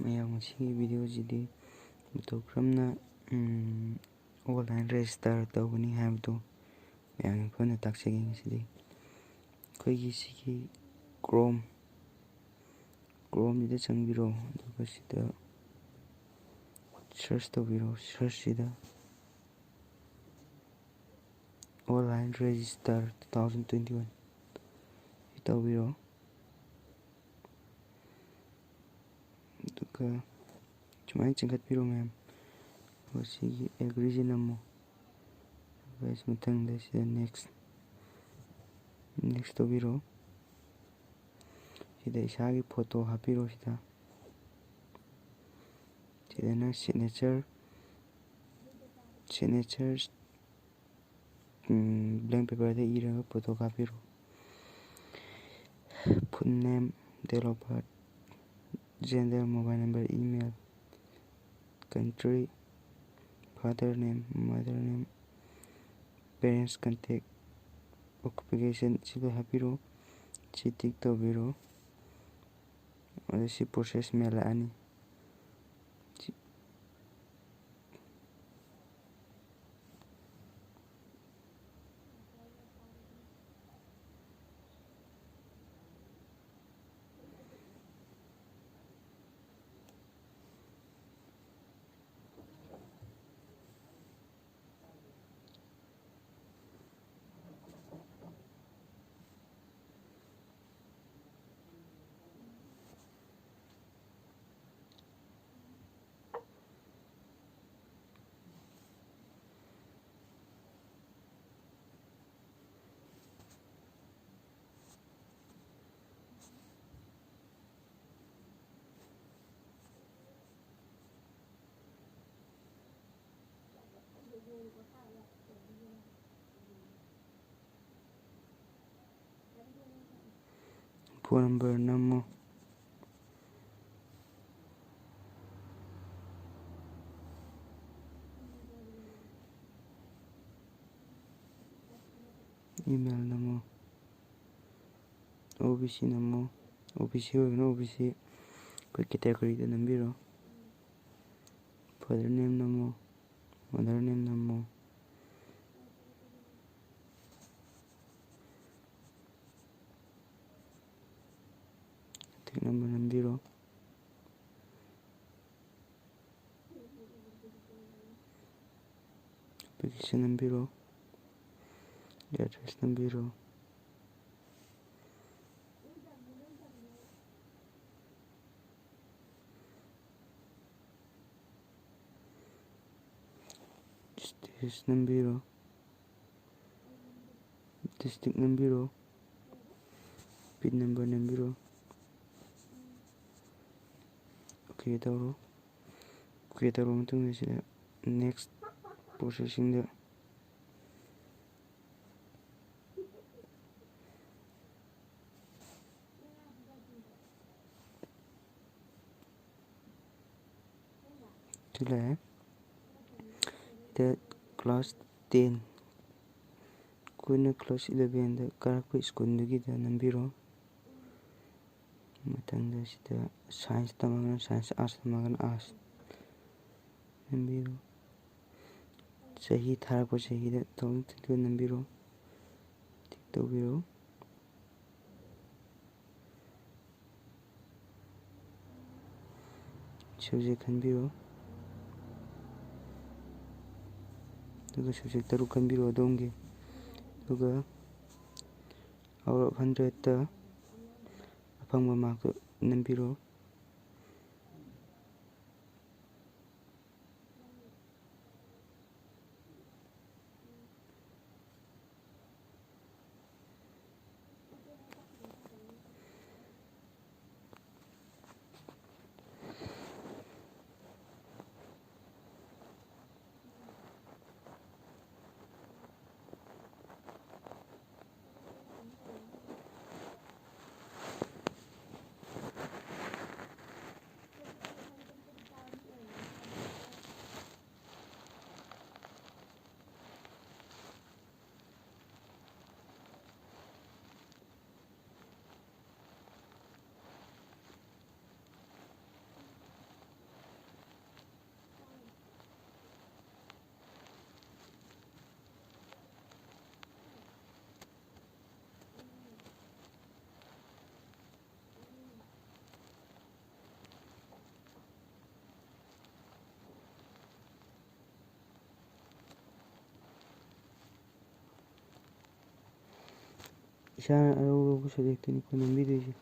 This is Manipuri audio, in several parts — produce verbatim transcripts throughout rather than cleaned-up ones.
ꯃꯌꯥꯝ, ꯉꯁꯤꯒꯤ ꯚꯤꯗꯤꯑꯣꯁꯤꯗꯤ ꯃꯇꯧ ꯀꯔꯝꯅ, ꯎꯝ, ꯑꯣꯟꯂꯥꯏꯟ ꯔꯦꯖꯤꯁꯇꯔ ꯇꯧꯒꯅꯤ ꯍꯥꯏꯕꯗꯨ ꯃꯌꯥꯝꯒꯤ ꯃꯐꯝꯗ ꯇꯥꯛꯆꯒꯦ ꯉꯁꯤꯗꯤ꯫ ꯑꯩꯈꯣꯏꯒꯤ ꯁꯤꯒꯤ ꯀ꯭ꯔꯣꯝ, ꯀ꯭ꯔꯣꯝꯁꯤꯗ ꯆꯪꯕꯤꯔꯣ, ꯑꯗꯨꯒ ꯁꯤꯗ ꯁꯔꯁ ꯇꯧꯕꯤꯔꯣ꯫ ꯁꯔꯁꯁꯤꯗ "Online Register two thousand twenty-one" ꯁꯤ ꯇꯧꯕꯤꯔꯣ꯫ ꯑꯗꯨꯒ ꯁꯨꯃꯥꯏꯅ ꯆꯤꯡꯈꯠꯄꯤꯔꯣ ꯃꯌꯥꯝ꯫ ꯑꯗꯨꯒ ꯁꯤꯒꯤ ꯑꯦꯒ꯭ꯔꯤꯁꯤ ꯅꯝꯃꯣ꯫ ꯑꯗꯨꯒ ꯃꯊꯪꯗ ꯁꯤꯗ ꯅꯦꯛꯁ, ꯅꯦꯛꯁ ꯇꯧꯕꯤꯔꯣ꯫ ꯁꯤꯗ ꯏꯁꯥꯒꯤ ꯐꯣꯇꯣ ꯍꯥꯞꯄꯤꯔꯣ꯫ ꯁꯤꯗ, ꯁꯤꯗꯅ ꯁꯤꯒꯅꯦꯆꯔ, ꯁꯤꯒꯅꯦꯆꯔ, ꯎꯝ, ꯕ꯭ꯂꯦꯡ ꯄꯦꯄꯔꯗ ꯏꯔꯒ photo ꯀꯥꯞꯄꯤꯔꯣ꯫ Full name, date of birth, gender, mobile number, email, country, father name, mother name, parents contact, occupation, ꯁꯤ ꯂꯣꯏ ꯍꯥꯞꯄꯤꯔꯣ꯫ ꯁꯤ ꯇꯤꯛ ꯇꯧꯕꯤꯔꯣ꯫ ꯑꯗ ꯁꯤ ꯄ꯭ꯔꯣꯁꯦꯁ ꯃꯦꯜꯂꯛꯑꯅꯤ꯫ ꯁꯤ ꯐꯣꯟ ꯅꯝꯕꯔ ꯅꯝꯃꯨ꯫ ꯏꯃꯦꯜ ꯅꯝꯃꯨ꯫ ꯑꯣ ꯕꯤ ꯁꯤ ꯅꯝꯃꯨ꯫ ꯑꯣ ꯕꯤ ꯁꯤ ꯑꯣꯏꯒꯅ ꯑꯣ ꯕꯤ ꯁꯤ꯫ ꯑꯩꯈꯣꯏ categoryꯗ ꯅꯝꯕꯤꯔꯣ꯫ Father name ꯅꯝꯃꯣ, mother name ꯅꯝꯃꯣ꯫ Contact number ꯅꯝꯕꯤꯔꯣ꯫ Application ꯅꯝꯕꯤꯔꯣ꯫ Address ꯅꯝꯕꯤꯔꯣ꯫ State ꯅꯝꯕꯤꯔꯣ꯫ District ꯅꯝꯕꯤꯔꯣ꯫ PIN number ꯅꯝꯕꯤꯔꯣ꯫ OK ꯇꯧꯔꯣ꯫ OK ꯇꯧꯔꯕ ꯃꯇꯨꯡꯗ ꯁꯤꯗ next processingꯗ ꯁꯤ ꯂꯩꯔꯦ꯫ ꯁꯤꯗ class ten, ꯑꯩꯈꯣꯏꯅ class elevenꯗ ꯀꯥꯔꯛꯄ ꯁ꯭ꯀꯨꯜꯗꯨꯒꯤꯗ ꯅꯝꯕꯤꯔꯣ꯫ ꯃꯊꯪꯗ ꯁꯤꯗ science ꯇꯝꯃꯒꯅ science, arts ꯇꯝꯃꯒꯅ arts ꯅꯝꯕꯤꯔꯣ꯫ ꯆꯍꯤ ꯊꯥꯔꯛꯄ ꯆꯍꯤꯗ two thousand twenty-one ꯅꯝꯕꯤꯔꯣ꯫ Tick ꯇꯧꯕꯤꯔꯣ꯫ Subject ꯈꯟꯕꯤꯔꯣ꯫ ꯑꯗꯨꯒ subject ꯇꯔꯨꯛ ꯈꯟꯕꯤꯔꯣ ꯑꯗꯣꯝꯒꯤ꯫ ꯑꯗꯨꯒ out of hundredꯇ ꯑꯐꯪꯕ markꯇꯨ ꯅꯝꯕꯤꯔꯣ꯫ ꯏꯁꯥꯅ ꯑꯔꯧ ꯑꯔꯧꯕ subjectꯇꯨꯅꯤꯀꯣ ꯅꯝꯕꯤꯗꯣꯏꯁꯦ꯫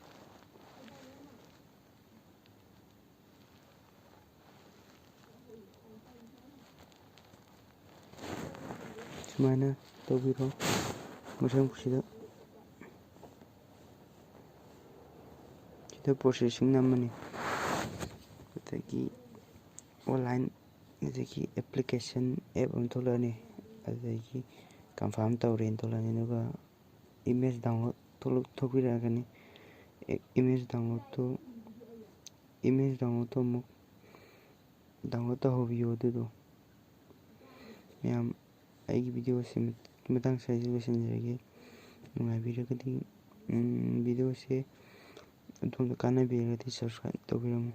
ꯁꯨꯃꯥꯏꯅ ꯇꯧꯕꯤꯔꯣ꯫ ꯃꯊꯪ ꯁꯤꯗ, ꯁꯤꯗ processing ꯅꯝꯃꯅꯤ꯫ ꯑꯗꯒꯤ online, ꯑꯗꯒꯤ application app ꯑꯃ ꯊꯣꯛꯂꯛꯑꯅꯤ꯫ ꯑꯗꯒꯤ confirm ꯇꯧꯔꯦꯅ ꯊꯣꯛꯂꯛꯑꯅꯤ꯫ ꯑꯗꯨꯒ image download ꯊꯣꯛꯂꯛ-, ꯊꯣꯛꯄꯤꯔꯛꯑꯒꯅꯤ꯫ ꯑꯦ, image downloadꯇꯨ, image downloadꯇꯨ ꯑꯃꯨꯛ download ꯇꯧꯍꯧꯕꯤꯌꯣ꯫ ꯑꯗꯨꯗꯣ ꯃꯌꯥꯝ, ꯑꯩꯒꯤ videoꯁꯤ ꯃꯇꯥꯡ ꯁ꯭ꯋꯥꯏꯗ ꯂꯣꯏꯁꯤꯟꯖꯔꯒꯦ꯫ ꯅꯨꯡꯉꯥꯏꯕꯤꯔꯒꯗꯤ, ꯎꯝ, videoꯁꯦ ꯑꯗꯣꯝꯗ ꯀꯥꯟꯅꯕꯤꯔꯒꯗꯤ subscribe ꯇꯧꯕꯤꯔꯝꯃꯨ꯫